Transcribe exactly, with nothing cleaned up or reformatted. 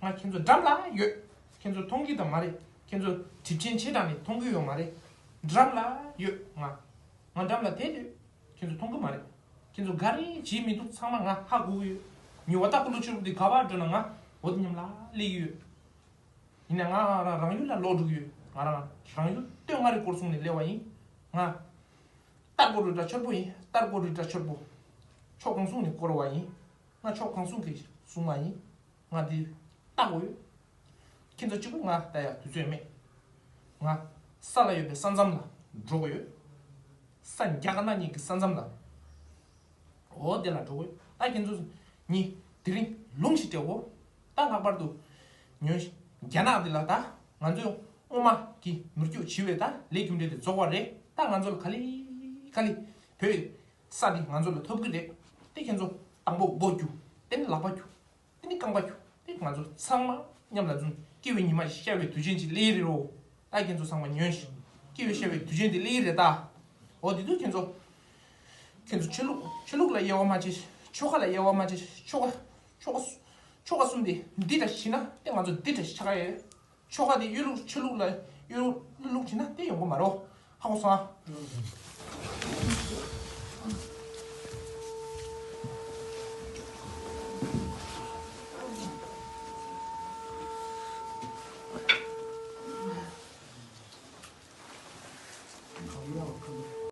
ང་ཁྱེད་ཚོ་འགྲམ་ལ་ཡོད། ཁྱེད་ཚོ་མཐོང་གི་དང་མ་རེད། ཁྱེད་ཚོ་གྲིབ་ཆེན་ཆེ་དྲགས་ནས་མཐོང་གི་ཡོད་མ་རེད། འགྲམ་ལ་ཡོད་ང་། ང་འགྲམ་ལ་བསྡད་ཡོད། ཁྱེད་ཚོ་མཐོང་གི་མ་རེད། ཁྱེད་ཚོ་ག་རེ་བྱེད་མི་འདུག་ཚང་མ་ང་ཧ་གོ་གི་ཡོད། ཉི་འོད་ལྟ་བུ་ལོ་ཆུ་རུབ་དེ་ག་པར་འགྲོ་ན་ང་འོ་དེ་མཉམ་ལ་སླེབས་ཀྱི་ཡོད། ཡིན་ན་ང་རང་རང་ཡུལ་ལ་ལོག་འགྲོ་གི་ཡོད། ང་རང་རང་ཡུལ་སྟོད་མངའ་རིས་སྐོར་སྲུང་ནས་སླེབས་པ་ཡིན། ང་སྟར་གོ་རི་བཀྲ་ཆོར་པོ་ཡིན། སྟར་གོ་རི་བཀྲ་ཆོར་པོ། ཕྱོགས་གང་སྲུང་ནས་བསྐོར་བ་ཡིན། ང་ཕྱོགས་གང་སྲུང་གི་སྲུང་མ་ཡིན། ང་འདི་ལྟ་དགོས་ཡོད། ཁྱེད་ཚོ་གཅིག་པུ་ང་ལྟ་ཡག་དུས་ཚོད་མེད། ང་ས་ལ་ཡོད་པའི་ས་མཚམས་ལ་འགྲོ་དགོས་ཡོད། ས་རྒྱ་དཀར་ནག་གཉིས་ཀྱི་ས་མཚམས་ལ། འོ་དེ་ལ་འགྲོ་དགོས། ད་ཁྱེད་ཚོ་ནི་དེ་རིང་ལུང་ཞིག་སྤྲད་འོ། ད་ལྷག་པར་དུ་ཉོན་ཞིག་རྒྱ་ནག་འདི་ལ་ད་ང་ཚོས་སྔོན་མ་གི་མི་སྐྱོ་བྱིས་པའི་ད་ལས་རྒྱུ་འབྲས་དེ་རྫོགས་པ་རེད། ད་ང་ཚོ་ལ་ག་ལེ་ག་ལེ་བོད་ས་འདི་ང་ཚོ་ལ་ཐོབ་གི་རེད། དེ་ཁྱེད་ཚོ་དང་པོ་མགོ་རྒྱུ། དེ་ནི་ལག་པ་རྒྱུ། དེ་ནི་རྐང་པ་རྒྱུ། དེ་ང་ཚོ་ཚང་མ་མཉམ་ལ་འཛོམས། སྐྱིད་པའི་ཉི་མ་ཞིག་ཤར་བའི་དུས་ཆེན་ཅིག་སླེབས་རེད་རོ། ད་ཁྱེད་ཚོ་ཚང་མ་ཉོན་ཞིག་སྐྱིད་པའི་ཤར་བའི་དུས་ཆེན་དེ་སླེབས་རེད་ད། འོ་དེ་དུས་ཁྱེད་ཚོ། ཁྱེད་ཚོ་ཆོས་ལུགས་ཆོས་ལུགས་ལ་དབྱེ་བ་མ་བྱེད། ཆོལ་ཁ་ལ་དབྱེ་བ་མ་བྱེད། ཆོལ་ཁ་ཆོལ་ཁ་ཆོལ་ཁ་གསུམ་དེ་འདི་འདྲ་ཞིག་ན་དེ་ང་ཚོ་འདི་འདྲ་ཞིག་ཆགས་ཡོད། ཆོལ་ཁ་དེ་གཡོ་ལུགས་ཆོས་ལུགས་ལ་གཡོ་ལུགས་བྱེད་ན་དེ་ཡོང་གི་མ་རེད། ཧ་གོ་སོང་ཨ།